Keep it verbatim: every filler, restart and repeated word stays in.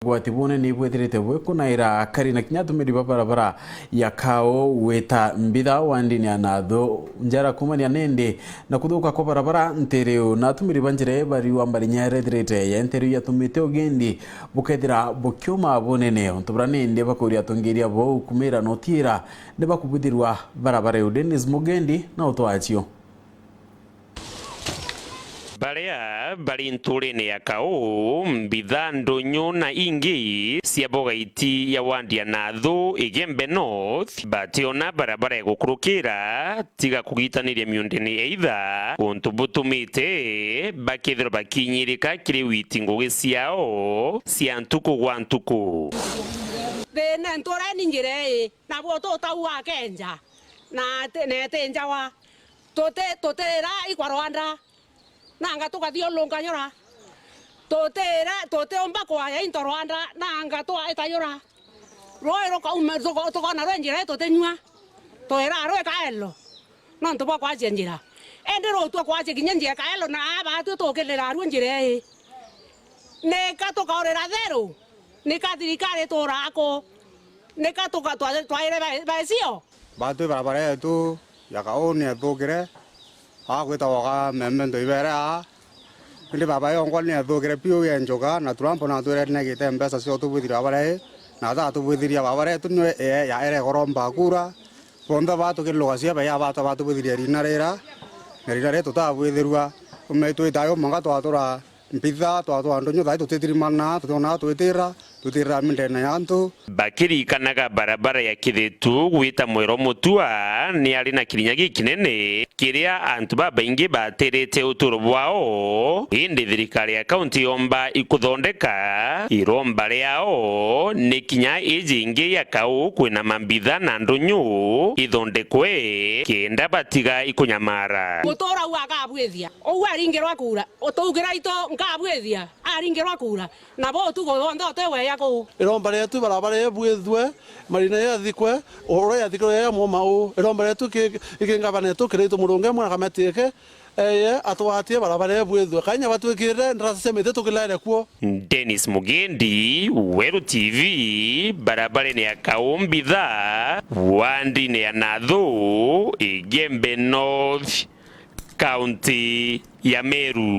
Ugwati bunene ibwithirite bwikunaira akari na kinya atumiri ba barabara ya Kau gwita mbitha wandini ya Nathu njara kumania nindi na kuthuka kwa barabara nteriu, na atumiri ba njira ii bariua mbarinya irethirite ya nteriu yatumite ugendi bukethira bukiuma bunene. Untu bura nindi bakuria atongeria bau kumira na utiira ni bakubwithirwa barabara iu. Dennis Mugendi na utwacio. Baria bari nturine ya Kau, Mbitha, Ndunyu na ingi cia Bogaiti ya wandi ya Nathu, Igembe North, bationa barabara ya gukurukira, tiga kugitaniria miundene ya itha, untu butumite bakethirwa bakinyirika kiri witi ngugi ciao cia ntuku gwa ntuku. Thina ntureni njira ii, nabo tutauga akenja, na ti-, na iti njawa. Tuti-, tutira ikwa rwanda, nanga tukathiurunka nyura. Tutira, tutiumba kwaya into rwanda, nanga twaita nyura. Rui rukauma, tuko-, tukona rwi njira ii tutinyua. Twira rwi kaelo, nontu bwa kwacia njira. Indi rutua kwacia kinya njia kaelo, na aa batwi tukirira ruo njira ii. Nika tukaurira theru? Nika thirikari ituraa ku? Nika tuka-, twa-, twaire ba-, bacio? Batwi barabara yetu ya Kau ni ethukire, aa gwitagwa ga Memento ibere aa. Indi barabara yongwa ni ethukire piu yenjuka, na Trump natwire negite mbeca cia utubwithiria barabara ii, na atatubwithiria barabara yetu niyo ee ya ere goromba kura. Bonthe baa tukiluga cia baya bata batubwithiria riina rira, na riina riri tutabwithirua. Ume twitayo mwanka twatura Mbitha, twatwa Ndunyu, thaai tutitirimana, tutiona twitira, twitira mindene ya antu. Bakiririkanaga barabara ya Kithitu gwita Mwiro Mutua, ni ari na kirinya gikinene kiria antu babaingi batirite uturo bwao, indi thirikari ya kaunti yomba ikuthondeka iromba riao, ni kinya iji ingi ya Kau kwina Mambitha na Ndunyu ithondekwe, kenda batiga ikunyamara. Mutura uu akabwithia, uu aringirwa kura. Utugira itu nkabwithia, aringirwa kura, nabo utugo bonthe utiweya kuu. Iromba rietu barabara ii bwithue, marina ii athikwe, uria yathikirwe yaya mwoma uu. Iromba rietu ki-, iki ngavana etu Kiraitu Murungi amwe na kamati yake, eye atwatie barabara ii bwithue. Kainya batwikirire ndarasa cia miti tukilaire kuo. Dennis Mugendi, Weru T V, barabarene ya Kau Mbitha, wandine ya Nathu, Igembe North, kaunti ya Meru.